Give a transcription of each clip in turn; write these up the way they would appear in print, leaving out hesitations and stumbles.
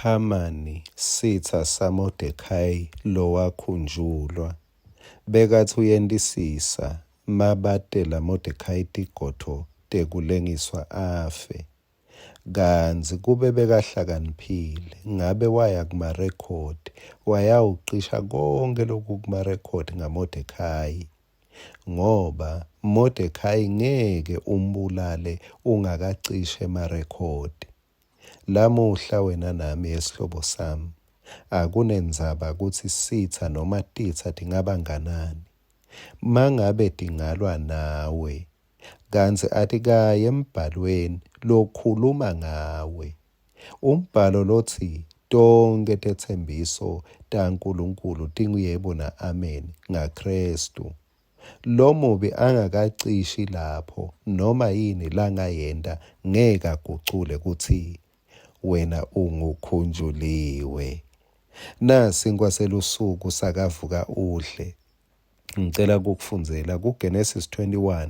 Hamani, sitsa saModekhayi lowakhunjulwa, bekatsi uyentisisa mabatela Modekhayi tigodvo tekulengiswa afe. Kantsi kube bekahlakaniphile, ngabe waya kumarekhodi wayawucisha konkhe lokukumarekhodi ngaModekhayi, ngoba Modekhayi ngeke umbulale ungakacishi emarekhodi. Lamuhla wena nami yesihlobo sami, akunendzaba kutsi sitsa noma titsa tingaba nganani. Mangabe tingalwa nawe, kantsi atikayi embhalweni lokhuluma ngawe, umbhalo lotsi tonkhe tetsembiso taNkulunkulu tinguyebo na-amen ngaKhristu. Lomubi angakacishi lapho noma yini langayenta ngeke agucule kutsi wena ungukhunjuliwe. Nasinkwa selusuku sakavuka udle. Ngicela kukufundzela kuGenesis 21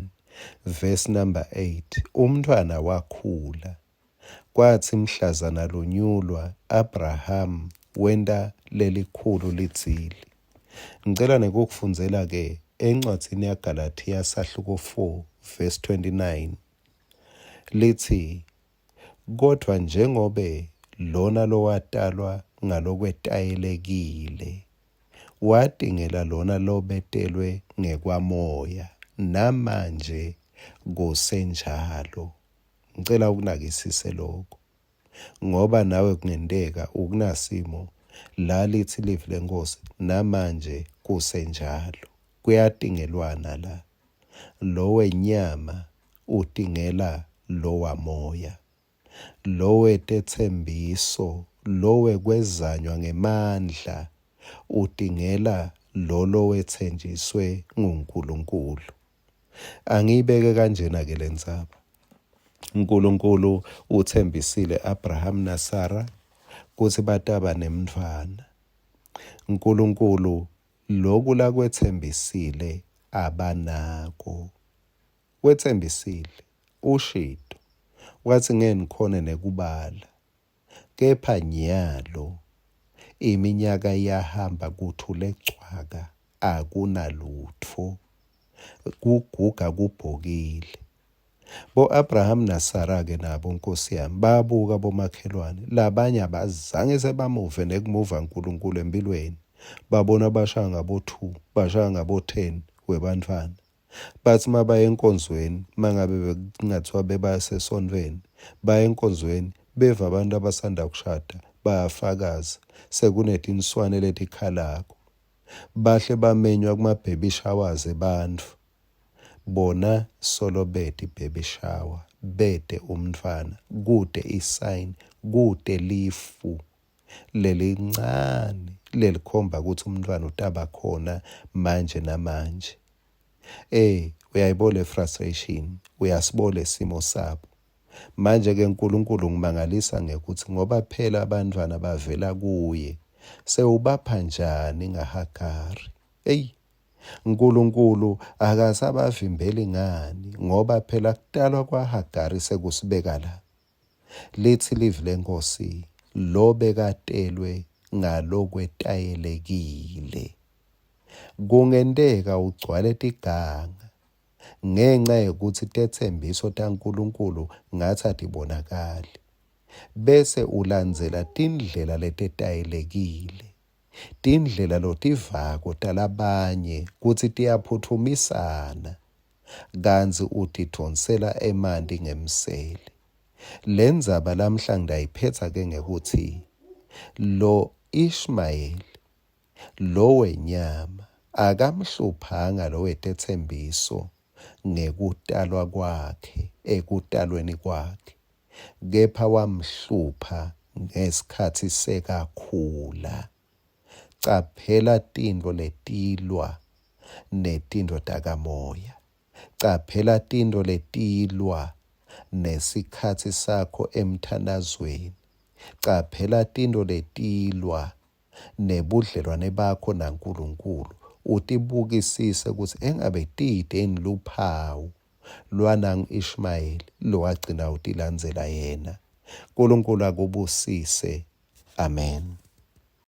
verse number 8. Umntfwana wakhula. Kwatsi mhlazana lunyulwa, Abraham wenta lelikhulu lidzili. Ngicela nekukufundzela-ke encwadzini yaGalathiya sahluko 4 verse 29. Litsi, Kodvwa njengobe lona lowatalwa ngalokwetayelekile watingela lona lobetelwe ngekwamoya, namanje kusenjalo. Ngicela ukunakisise lokho ngoba nawe kungenteka ukunasimo la litsi livi leNkhosi namanje kusenjalo. Kuyatingelwana la. Lo wenyama utingela lo wamoya. Lo wetetsembiso, lo wekwezanywa ngemandla utingela lo lowetsenjiswe nguNkulunkulu. Angiyibeke kanjena-ke lendzaba. Nkulunkulu utsembisile Abraham naSara kutsi bataba nemntfwana. Nkulunkulu loku lakwetsembisile abanako. Wetsembisile, ushito, watsi ngeke nikhone nekubala. Kepha nyalo iminyaka iyahamba kuthule cwaka akunalutfo. Kuguga kubhokile. Bo-Abraham naSara-ke nabo Nkosi yami babuka bomakhelwane labanye abazange sebamuve nekumuva Nkulunkulu empilweni. Babona bashaya ngabo-two, bashaya ngabo-ten webantfwana. Batsi mabaya enkonzweni, mangabe bekungathiwa bebasesontfweni, baya enkonzweni, beva abantu abasanda kushada bayafakaza, sekunetinswane letikhalako. Bahle bamenywa kuma-baby showers ebantfu. Bona solo bete i-baby shower, bete umntfwana, kute i-sign, kute lifu lelincane lelikhomba kutsi umntfwana utaba khona manje namanje. Eh, uyayibona le frustration, uyasibona lesimo sabo. Manje ke uNkulunkulu ngimangalisa ngekuthi ngoba phela abantwana bavela kuye, sewubapha njani ngaHagari? Eyi, uNkulunkulu akasabavimbeli ngani ngoba phela kutalwa kwaHagari sekusibeka la. Litsi livi leNkhosi, lo bekatelwe ngalokwetayelekile. Kungenteka ugcwale tiganga ngenca yekutsi tetsembiso taNkulunkulu ngatsi atibonakali, bese ulandzela tindlela letetayelekile, tindlela lotivako talabanye kutsi tiyaphutfumisana kantsi utidvonsela emanti ngemsele. Lendzaba lamhla ngitayiphetsa ke ngekutsi lo Ishmayeli lo wenyama akamhluphanga lo wetetsembiso ngekutalwa kwakhe ekutalweni kwakhe kepha wamhlupha ngesikhatsi sekakhula. Caphela tintfo letilwa netintfo takamoya. Caphela tintfo letilwa nesikhatsi sakho emthandazweni. Caphela tintfo letilwa nebudlelwane bakho naNkulunkulu. Utibukisise kutsi engabe tite yini luphawu lwanangu Ishmayeli lowagcina utilandzela yena. Nkulunkulu akubusise. Amen.